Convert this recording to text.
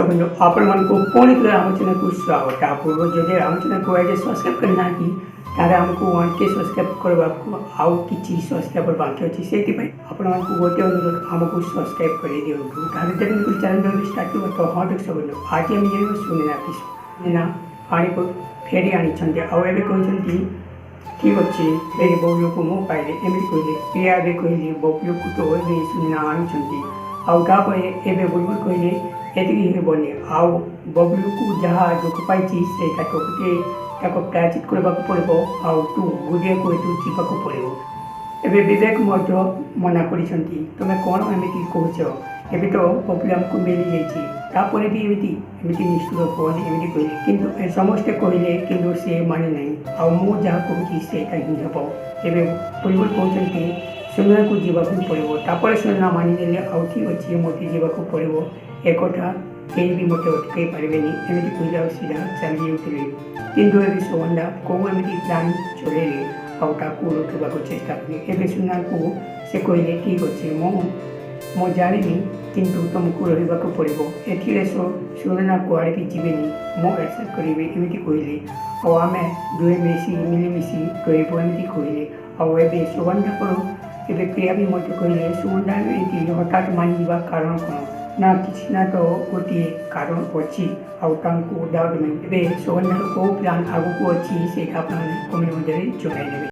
ବନ୍ଧୁ, ଆପଣମାନଙ୍କୁ ପୁଣି ଥରେ ଆମ ଚ୍ୟାନେଲକୁ ସ୍ୱାଗତ। ତା ପୂର୍ବରୁ ଯଦି ଆମ ଚ୍ୟାନେଲକୁ ଆଜି ସବସ୍କ୍ରାଇବ୍ କରିନାହାନ୍ତି, ତାହେଲେ ଆମକୁ 1K subscribe କରିବାକୁ ଆଉ କିଛି ସବସ୍କ୍ରାଇବର ବାକି ଅଛି। ସେଇଥିପାଇଁ ଆପଣମାନଙ୍କୁ ଗୋଟିଏ ଅନୁରୋଧ, ଆମକୁ ସବସ୍କ୍ରାଇବ୍ କରିଦିଅନ୍ତୁ। ତାହେଲେ ଦେଖନ୍ତୁ, ଚ୍ୟାନେଲ ଯଦି ଷ୍ଟାର୍ଟ କରିବ ତ। ହଁ ଦର୍ଶକ ବନ୍ଧୁ, ଆଜି ଆମେ ଜାଣିବା ସୁନେନା ଏପିସୋଡ଼। ସୁନେନା ପାଣିକୁ ଫେରି ଆଣିଛନ୍ତି ଆଉ ଏବେ କହିଛନ୍ତି, ଠିକ୍ ଅଛି, ଫେରି ବବଲୁକୁ ମୁଁ ପାଇଲି, ଏମିତି କହିଲେ। ପ୍ରିୟା ଏବେ କହିଲି, ବବଲୁକୁ ତ ଏବେ ସୁନେନା ଆଣୁଛନ୍ତି। ଆଉ ତାପରେ ଏବେ ବୁଲବୁଲ କହିଲେ, ଏତିକି ହେବନି, ଆଉ ବବଲୁକୁ ଯାହା ଦୁଃଖ ପାଇଛି ସେଇଟା ଗୋଟିଏ ତାକୁ ପ୍ରାୟଶ୍ଚିତ କରିବାକୁ ପଡ଼ିବ ଆଉ ତୁ ଗୁଡ଼ିଆକୁ ଏଠୁ ଯିବାକୁ ପଡ଼ିବ। ଏବେ ବିବେକ ମଧ୍ୟ ମନା କରିଛନ୍ତି, ତୁମେ କ'ଣ ଏମିତି କହୁଛ? ଏବେ ତ ବବଲୁ ଆମକୁ ମିଳିଯାଇଛି, ତାପରେ ବି ଏମିତି ନିଷ୍ଠୁର ହୁଅନି, ଏମିତି କହିଲେ। କିନ୍ତୁ ଏ ସମସ୍ତେ କହିଲେ, କିନ୍ତୁ ସେ ମାନେ ନାହିଁ ଆଉ ମୁଁ ଯାହା କହୁଛି ସେଇଟା ହିଁ ହେବ। ଏବେ ବୁଲବୁଲ କହୁଛନ୍ତି, ସୁନେନାକୁ ଯିବାକୁ ପଡ଼ିବ। ତାପରେ ସୁନେନା ମାନିନେଲେ ଆଉ ଠିକ୍ ଅଛି, ମୋତେ ଯିବାକୁ ପଡ଼ିବ, ଏକଥା କେହି ବି ମୋତେ ଅଟକାଇ ପାରିବେନି, ଏମିତି କହିଲେ ଆଉ ସିଧା ଚାଲି ଯାଉଥିଲେ। କିନ୍ତୁ ଏବେ ସୁଗନ୍ଧା କେଉଁ ଏମିତି ପ୍ଲାନ୍ ଚଲେଇଲେ ଆଉ ତାକୁ ରୋକିବାକୁ ଚେଷ୍ଟା କଲେ। ଏବେ ସୁନାକୁ ସେ କହିଲେ, ଠିକ୍ ଅଛି, ମୁଁ ଜାଣିନି, କିନ୍ତୁ ତୁମକୁ ରହିବାକୁ ପଡ଼ିବ ଏଥିରେ। ସୁନେନା କୁଆଡ଼େ ବି ଯିବେନି, ମୁଁ ଆକ୍ସେପ୍ଟ କରିବି, ଏମିତି କହିଲେ। ଆଉ ଆମେ ଦୁହେଁ ମିଶି ମିଳିମିଶି ରହିବୁ, ଏମିତି କହିଲେ। ଆଉ ଏବେ ସୁଗନ୍ଧାଙ୍କର ଏବେ ପ୍ରିୟା ବି ମଧ୍ୟ କହିଲେ, ସୁଗନ୍ଧା ଏମିତି ହଠାତ୍ ମାନିଯିବା କାରଣ କ'ଣ? ନା କିଛି ନା ତ ଗୋଟିଏ କାରଣ ଅଛି ଆଉ ତାଙ୍କୁ ଡାଉଟ୍ ନାହିଁ। ଏବେ ସୁଗନ୍ଧାର କେଉଁ ପ୍ଲାନ୍ ଆଗକୁ ଅଛି, ସେଇଟା ଆପଣମାନେ କମେଣ୍ଟ ମଧ୍ୟରେ ଜଣାଇଦେବେ।